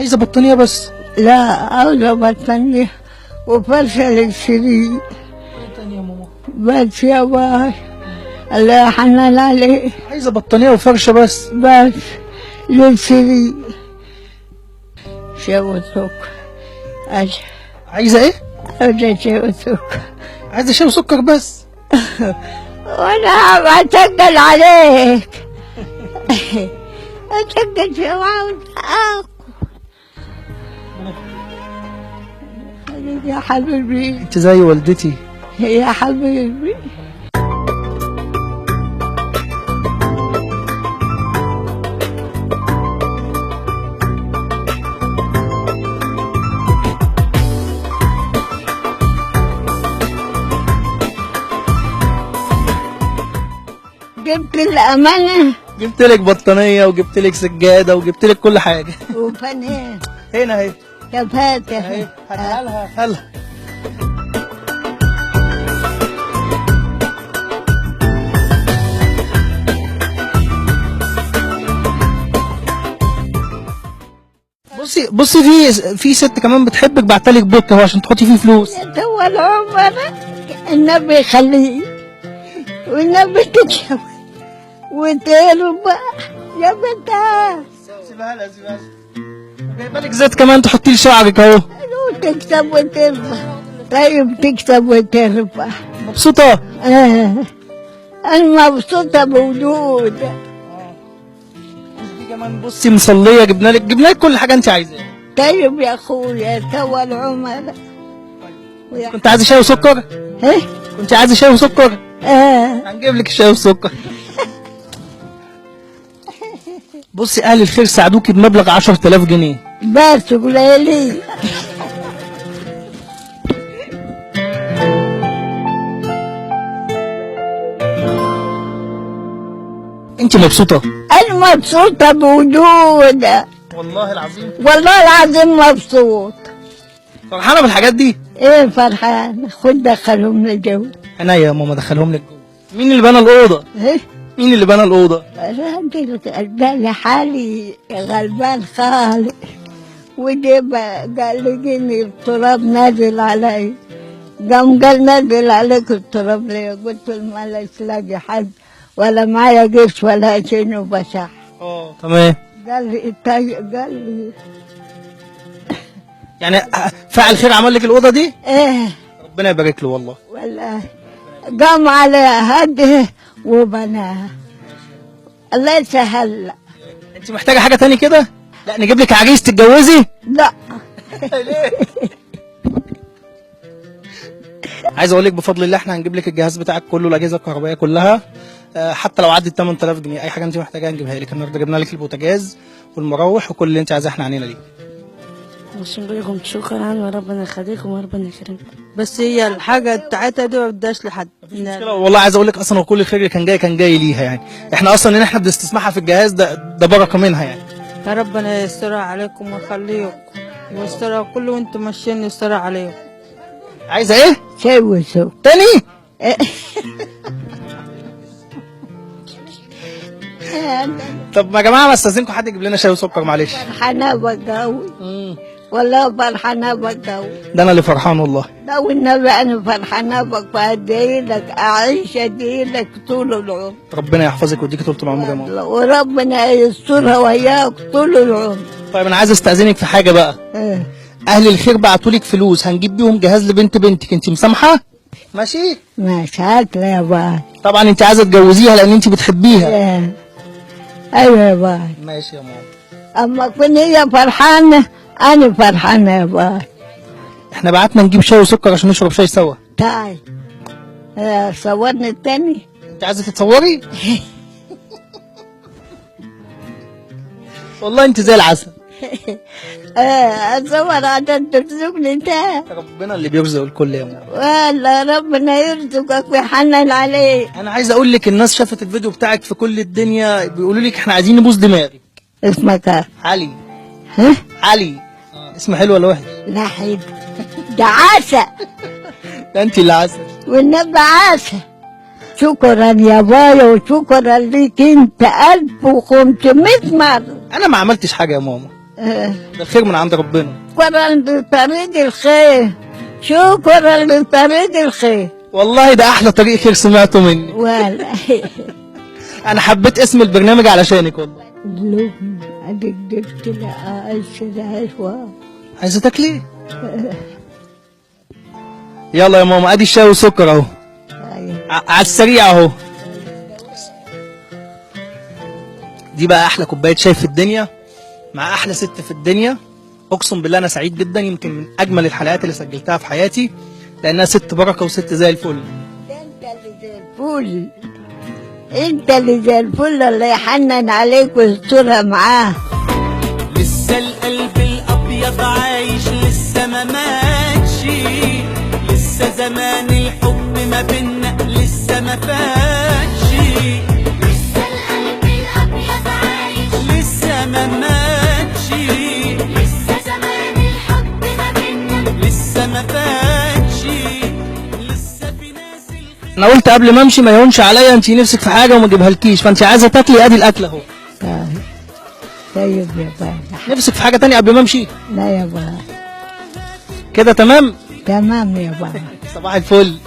عايزه بطانيه بس؟ لا، عاوزة بطانية وفرشة للسرير. ايه تاني يا ماما؟ بس يا باي، الله يحنن عليك. عايزه بطانيه وفرشه بس؟ بس للسرير. شاي وسكر. عايزه ايه؟ عاوزة شاي وسكر. عايزه شاي وسكر بس؟ وانا بسجل عليك. اسجل في وعاوز اكل. يا حبيبي انت زي والدتي يا حبيبي. جبت الأمانة، جبت لك بطانية وجبت لك سجادة وجبت لك كل حاجة. وفنان هنا اهي. طب هات اهي، هاتها لها، هاتها لها. بصي بصي، في ست كمان بتحبك، بعتلك بوك اهو عشان تحطي فيه فلوس. طول عمرك، النبي يخليك والنبي تكسب وتربح يا بنت. سيبها لها سيبها لها. جايبه لك زيت كمان تحطيه لشعرك اهو. تكسب وتربح. طيب تكسب وتربح. مبسوطة؟ أنا مبسوطة بوجودك. دي كمان بصي مصلية، جبنا لك كل حاجة أنت عايزاها. طيب يا أخويا طول عمرك. كنت عايزة شاي وسكر؟ إيه؟ كنت عايزة شاي وسكر؟ آه. هنجيب لك الشاي والسكر. بصي أهل الخير ساعدوكي بمبلغ 10000 جنيه. بس قليلين. انت مبسوطة؟ أنا مبسوطة بوجودك. والله العظيم؟ والله العظيم مبسوط. فرحانة بالحاجات دي؟ ايه فرحانة، خد دخلهم لي جوه. أنا يا ماما دخلهم لك جوه. مين اللي بنى الأوضة؟ ايه؟ مين اللي بنى الأوضة؟ راجل غلبان لحالي، غلبان خالص. وجيب قال لي جيني التراب نازل علي. قام قال نازل عليك التراب ليه؟ قلت له ما لاقي حد ولا معايا قرش ولا شنو بشح. تمام. قال لي طيب، قال لي يعني فاعل خير عمل لك الأوضة دي؟ ايه. ربنا يبارك له والله. والله قام على هده وبناها. الله يسهل. انت محتاجة حاجة تاني كده؟ لا نجيب لك عريس تتجوزي؟ لا. ليه؟ عايز اقول لك بفضل الله احنا هنجيب لك الجهاز بتاعك كله، الاجهزة الكهربائية كلها، حتى لو عدت 8000 جنيه، اي حاجة انت محتاجاها نجيبها لك. النهارده جبنا لك البوتاجاز والمراوح وكل اللي انت عايزاه احنا عنينا ليك. مش نقول لكم شكرا وربنا يخليكم وربنا يكرمكم. بس هي الحاجة بتاعتها دي ما بدهاش لحد. مشكلة والله. عايز اقول لك اصلا هو كل الخير اللي كان جاي كان جاي ليها، يعني احنا اصلا ان احنا بنستسمحها في الجهاز ده بركة منها يعني. يا ربنا يسترها عليكم ويخليكم ويسترها كل وانتم ماشيين يسترها عليكم. عايزه ايه؟ شاي وسكر. تاني؟ طب يا جماعة ما استاذنكم حد يجيب لنا شاي وسكر معلش. فرحانة بقوي والله، فرحانة بقوي. ده انا اللي فرحان والله. ده والنبي انا فرحانة بك، وادعي لك اعيش ادعي لك طول العمر. ربنا يحفظك ويديك طول العمر يا ماما. وربنا يسترها وياك طول العمر. طيب انا عايز استاذنك في حاجة بقى. إيه؟ اهل الخير بعتوا لك فلوس هنجيب بيهم جهاز لبنت بنتك، انت مسامحة؟ ماشي؟ ماشي. هات يا باي. طبعا انت عايزه تجوزيها لان انت بتحبيها. إيه. ايوه يا باي. ماشي يا ماما. اما كن هي فرحانة انا فرحانة يا باي. احنا بعتنا نجيب شاي وسكر عشان نشرب شاي سوا. طيب صورني التاني. انت عايزه تتصوري؟ والله انت زي العسل. اتصور عشان ترزقني انت. ربنا اللي بيرزق الكل يا ماما. والله ربنا يرزقك ويحنن عليك. انا عايز اقول لك الناس شافت الفيديو بتاعك في كل الدنيا، بيقولوا لك احنا عايزين نبوس دماغك. اسمك ايه؟ علي. ها؟ علي. اسم حلو ولا وحش؟ لا حلو، ده عسل. ده انت اللي عسل. والنبي عسل. شكرا يا بايا وشكرا ليك انت 1500 مرة. انا ما عملتش حاجة يا ماما. ده الخير من عند ربنا. شكرا لطريق الخير، شكرا لطريق الخير. والله ده احلى طريق خير سمعته مني. والله انا حبيت اسم البرنامج علشانك والله. اللهم اديك جبت لها العشوة. عايزه تاكلي؟ يلا يا ماما، ادي الشاي والسكر اهو. على السريع اهو. دي بقى احلى كوباية شاي في الدنيا مع احلى ست في الدنيا. اقسم بالله انا سعيد جدا، يمكن من اجمل الحلقات اللي سجلتها في حياتي، لانها ست بركة وست زي الفل. انت اللي زي الفل، انت اللي زي الفل، الله يحنن عليك ويسترها معاه. لسه القلب الابيض عايش، لسه ما ماتش، لسه زمان الحب ما بينا لسه ما فاتش، لسه القلب الأبيض عايش، لسه ما ماتش، لسه زمان الحب ما بينا لسه ما فاتش، لسه في ناس الخير. انا قلت قبل ما امشي ما يهونش عليا انت نفسك في حاجة وما اجيبهالكيش، فانت عايزه تاكلي ادي الاكل اهو. طيب يا بابا. نفسك في حاجة تانية قبل ما امشي؟ لا يا بابا. كده تمام؟ تمام يا بابا. صباح الفل.